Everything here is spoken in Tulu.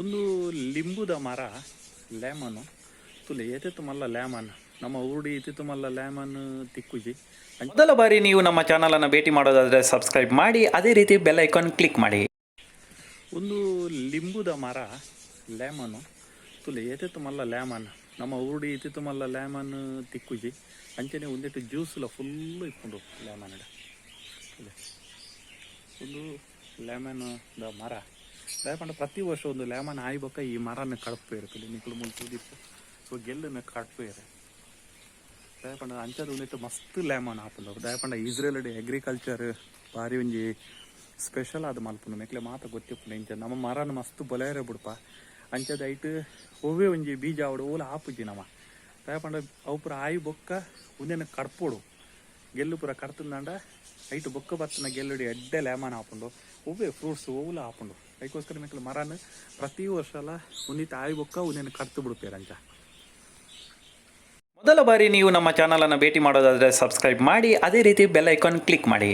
ಉಂದು ಲಿಂಬುದ ಮರ ಲೆಮನ್ ತೂಲೆ ಏತೇತ್ ಮಲ್ಲ ಲೆಮನ್ ನಮ್ಮ ಊರುಡು ಇತ್ತಿತ್ ಮಲ್ಲ ಲೆಮನ್ ತಿಕ್ಕುಜಿ. ಮೊದಲ ಬಾರಿ ನೀವು ನಮ್ಮ ಚಾನಲನ್ನು ಭೇಟಿ ಮಾಡೋದಾದರೆ ಸಬ್ಸ್ಕ್ರೈಬ್ ಮಾಡಿ, ಅದೇ ರೀತಿ ಬೆಲ್ ಐಕಾನ್ ಕ್ಲಿಕ್ ಮಾಡಿ. ಉಂದು ಲಿಂಬುದ ಮರ ಲೆಮನ್ ತೂಲೆ ಏತೇತ್ ಮಲ್ಲ ಲೆಮನ್ ನಮ್ಮ ಊರುಡು ಇತ್ತಿತ್ ಮಲ್ಲ ಲೆಮನ್ ತಿಕ್ಕುಜಿ. ಅಂಚನೆ ಉಂದೆಟ್ ಜ್ಯೂಸ್ ಲ ಫುಲ್ಲ್ ಇಪ್ಪುಂಡು ಲೆಮನ್ ಡ್. ತೂಲೆ ಉಂದು ಲೆಮನ್ ದ ಮರ. ದಾಯೆ ಪಂಡ ಪ್ರತಿ ವರ್ಷ ಉಂದು ಲೆಮನ್ ಆಯಿ ಬೊಕ್ಕ ಈ ಮರನ್ ಕಡ್ಪುವೆರ್. ತೂಲೆ ನಿಕುಲು ಮೂಲು ತೂದಿಪ್ಪು. ಸೊ ಗೆಲ್ಲುನು ಕಡ್ಪುವೆರ್. ದಾಯೆ ಪಂಡ ಅಂಚದ ಉಂದೆಟ್ ಮಸ್ತ್ ಲೆಮನ್ ಆಪುಂಡು. ದಾಯೆ ಪಂಡ ಇಸ್ರೇಲ್ ಡ್ ಅಗ್ರಿಕಲ್ಚರ್ ಬಾರಿ ಒಂಜಿ ಸ್ಪೆಷಲ್ ಆದ್ ಮಲ್ಪುನು. ಮೆಕ್ಲೆ ಮಾತ ಗೊತ್ತಿಪ್ಪುಂಡು ಇಂಚ ನಮ್ಮ ಮರನ್ ಮಸ್ತ್ ಬೊಲೆಯರೆ ಬುಡ್ಪ. ಅಂಚದ ಐಟ್ ಒವ್ವೆ ಒಂಜಿ ಬೀಜ ಆವಡ್ ಓಲ ಆಪುಜಿ ನಮ. ದಾಯೆ ಪಂಡ ಅವು ಪೂರ ಆಯಿ ಬೊಕ್ಕ ಉಂದೆನ್ ಕಡ್ಪೊಡು. ಗೆಲ್ಲು ಪೂರ ಕಡ್ತುಂದಾಂಡ ಐಟ್ ಬೊಕ್ಕ ಬತ್ತಿನ ಗೆಲ್ಲುಡು ಎಡ್ಡೆ ಲೆಮನ್ ಆಪುಂಡು. ಒವ್ವೆ ಫ್ರೂಟ್ಸ್ ಒವ್ಲ ಆಪುಂಡು. ಐಕೋಸ್ಕರ ಮೆಕ್ಲ್ ಮರನ್ ಪ್ರತಿ ವರ್ಷಲ ಉಂದಿತ್ ಆಯಿ ಬೊಕ್ಕ ಉಂದೆನ್ ಕಡ್ತ್ ಬುಡ್ಪೆರ್ ಅಂಚ. ಮೊದಲ ಬಾರಿ ನೀವು ನಮ್ಮ ಚಾನಲನ್ನು ಭೇಟಿ ಮಾಡೋದಾದರೆ ಸಬ್ಸ್ಕ್ರೈಬ್ ಮಾಡಿ, ಅದೇ ರೀತಿ ಬೆಲ್ ಐಕಾನ್ ಕ್ಲಿಕ್ ಮಾಡಿ.